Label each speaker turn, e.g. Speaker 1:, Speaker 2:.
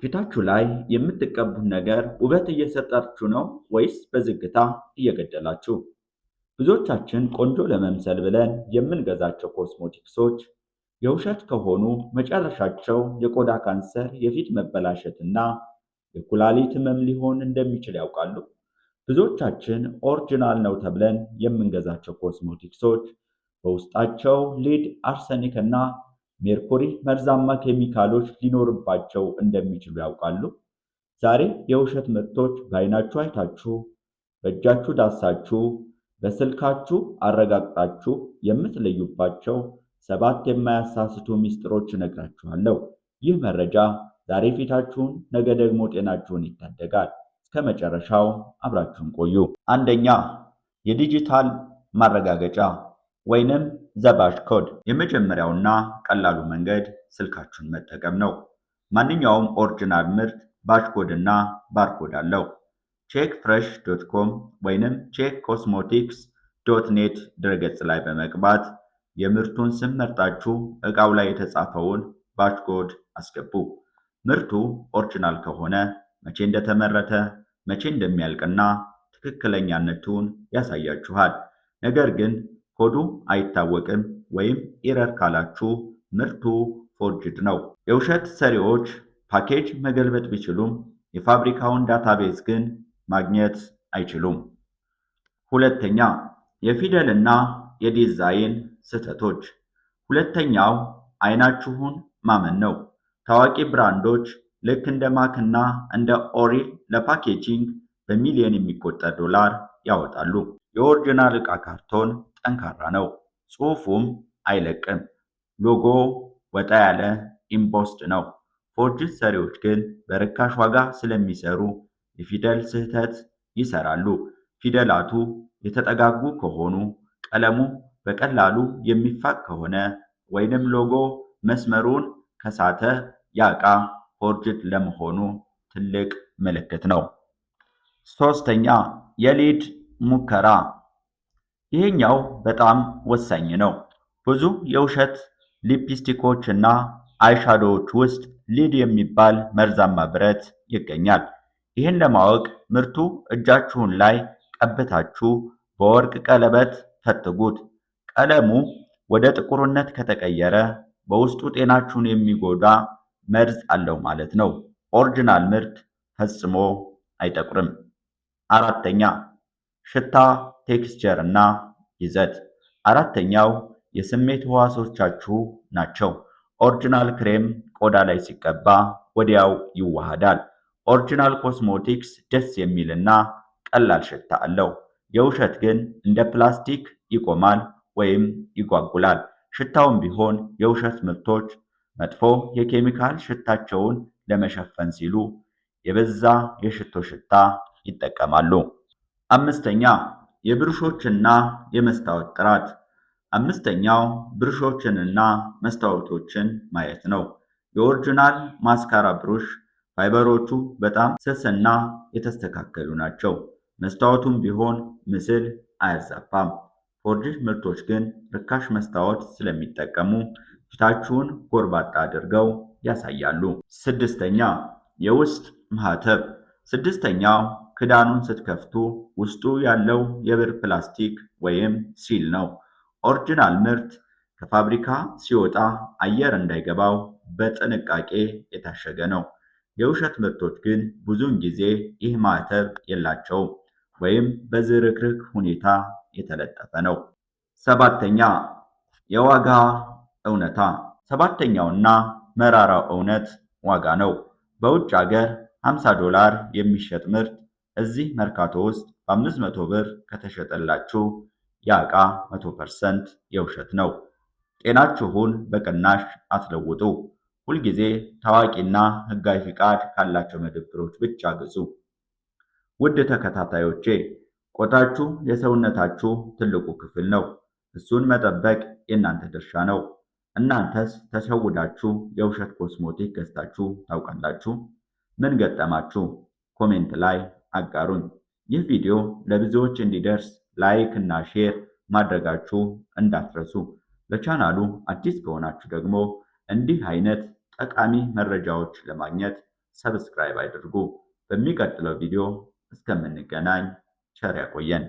Speaker 1: ፊታችሁ ላይ የምትቀቡት ነገር ውበት እየሰጣችሁ ነው ወይስ በዝግታ እየገደላችሁ? ብዙዎቻችን ቆንጆ ለመምሰል ብለን የምንገዛቸው ኮስሞቲክሶች የውሸት ከሆኑ መጨረሻቸው የቆዳ ካንሰር፣ የፊት መበላሸት እና የኩላሊት ህመም ሊሆን እንደሚችል ያውቃሉ? ብዙዎቻችን original ነው ተብለን የምንገዛቸው ኮስሞቲክሶች በውስጣቸው lead፣ arsenic እና ሜርኩሪ መርዛማ ኬሚካሎች ሊኖርባቸው እንደሚችሉ ያውቃሉ? ዛሬ የውሸት ምርቶች በዓይናችሁ አይታችሁ፣ በእጃችሁ ዳሳችሁ፣ በስልካችሁ አረጋግጣችሁ የምትለዩባቸው ሰባት የማያሳስቱ ሚስጥሮች እነግራችኋለሁ። ይህ መረጃ ዛሬ ፊታችሁን፣ ነገ ደግሞ ጤናችሁን ይታደጋል። እስከ መጨረሻው አብራችሁን ቆዩ። አንደኛ፣ የዲጂታል ማረጋገጫ ወይንም the batch code። የመጀመሪያውና ቀላሉ መንገድ ስልካችሁን መጠቀም ነው። ማንኛውም original ምርት batch code እና barcode አለው። checkfresh.com ወይንም checkcosmetics.net ድረገጽ ላይ በመግባት የምርቱን ስም መርጣችሁ ዕቃው ላይ የተጻፈውን batch code አስገቡ። ምርቱ original ከሆነ መቼ እንደተመረተ፣ መቼ እንደሚያልቅና ትክክለኛነቱን ያሳያችኋል። ነገር ግን ኮዱ አይታወቅም ወይም error ካላችሁ ምርቱ forged ነው። የውሸት ሰሪዎች ፓኬጅ መገልበጥ ቢችሉም የፋብሪካውን database ግን ማግኘት አይችሉም። ሁለተኛ፣ የፊደልና የዲዛይን ስህተቶች። ሁለተኛው አይናችሁን ማመን ነው። ታዋቂ ብራንዶች ልክ እንደ ማክ እና እንደ ኦሪል ለ packaging በሚሊዮን የሚቆጠር ዶላር ያወጣሉ። የ original ዕቃ ካርቶን ጠንካራ ነው፣ ጽሑፉም አይለቅም። ሎጎ ወጣ ያለ embossed ነው። Forged ሰሪዎች ግን በርካሽ ዋጋ ስለሚሰሩ የፊደል ስህተት ይሰራሉ። ፊደላቱ የተጠጋጉ ከሆኑ፣ ቀለሙ በቀላሉ የሚፋቅ ከሆነ ወይንም ሎጎ መስመሩን ከሳተ ያ ዕቃ forged ለመሆኑ ትልቅ ምልክት ነው። ሶስተኛ፣ የ lead ሙከራ። ይሄኛው በጣም ወሳኝ ነው። ብዙ የውሸት ሊፕስቲኮች እና eyeshadow ዎች ውስጥ lead የሚባል መርዛማ ብረት ይገኛል። ይህን ለማወቅ ምርቱ እጃችሁን ላይ ቀብታችሁ በወርቅ ቀለበት ፈትጉት። ቀለሙ ወደ ጥቁርነት ከተቀየረ በውስጡ ጤናችሁን የሚጎዳ መርዝ አለው ማለት ነው። Original ምርት ፈጽሞ አይጠቁርም። አራተኛ፣ ሽታ፣ texture እና ይዘት። አራተኛው የስሜት ህዋሶቻችሁ ናቸው። Original ክሬም ቆዳ ላይ ሲቀባ ወዲያው ይዋሃዳል። Original cosmetics ደስ የሚልና ቀላል ሽታ አለው። የውሸት ግን እንደ ፕላስቲክ ይቆማል ወይም ይጓጉላል። ሽታውም ቢሆን የውሸት ምርቶች መጥፎ የኬሚካል ሽታቸውን ለመሸፈን ሲሉ የበዛ የሽቶ ሽታ ይጠቀማሉ። አምስተኛ፣ የብሩሾችና የመስታወት ጥራት። አምስተኛው ብሩሾችንና መስታወቶችን ማየት ነው። የ original mascara brush ፋይበሮቹ በጣም ስስና የተስተካከሉ ናቸው። መስታወቱም ቢሆን ምስል አያዛባም። Forged ምርቶች ግን ርካሽ መስታወት ስለሚጠቀሙ ፊታችሁን ጎርባጣ አድርገው ያሳያሉ። ስድስተኛ፣ የውስጥ ማህተብ። ስድስተኛው ክዳኑን ስትከፍቱ ውስጡ ያለው የብር ፕላስቲክ ወይም seal ነው። Original ምርት ከፋብሪካ ሲወጣ አየር እንዳይገባው በጥንቃቄ የታሸገ ነው። የውሸት ምርቶች ግን ብዙውን ጊዜ ይህ ማህተብ የላቸውም ወይም በዝርክርክ ሁኔታ የተለጠፈ ነው። ሰባተኛ፣ የዋጋ እውነታ። ሰባተኛውና መራራው እውነት ዋጋ ነው። በውጭ ሀገር 50 ዶላር የሚሸጥ ምርት እዚህ መርካቶ ውስጥ በ500 ብር ከተሸጠላችሁ ያ ዕቃ 100% የውሸት ነው። ጤናችሁን በቅናሽ አትለውጡ። ሁልጊዜ ታዋቂና ሕጋዊ ፍቃድ ካላቸው መደብሮች ብቻ ግዙ። ውድ ተከታታዮቼ፣ ቆዳችሁ የሰውነታችሁ ትልቁ ክፍል ነው። እሱን መጠበቅ የእናንተ ድርሻ ነው። እናንተስ ተሸውዳችሁ የውሸት cosmetic ገዝታችሁ ታውቃላችሁ? ምን ገጠማችሁ? Comment ላይ አጋሩኝ። ይህ ቪዲዮ ለብዙዎች እንዲደርስ like እና share ማድረጋችሁ እንዳትረሱ። ለቻናሉ አዲስ ከሆናችሁ ደግሞ እንዲህ አይነት ጠቃሚ መረጃዎች ለማግኘት Subscribe አድርጉ። በሚቀጥለው ቪዲዮ እስከምንገናኝ ቸር ያቆየን።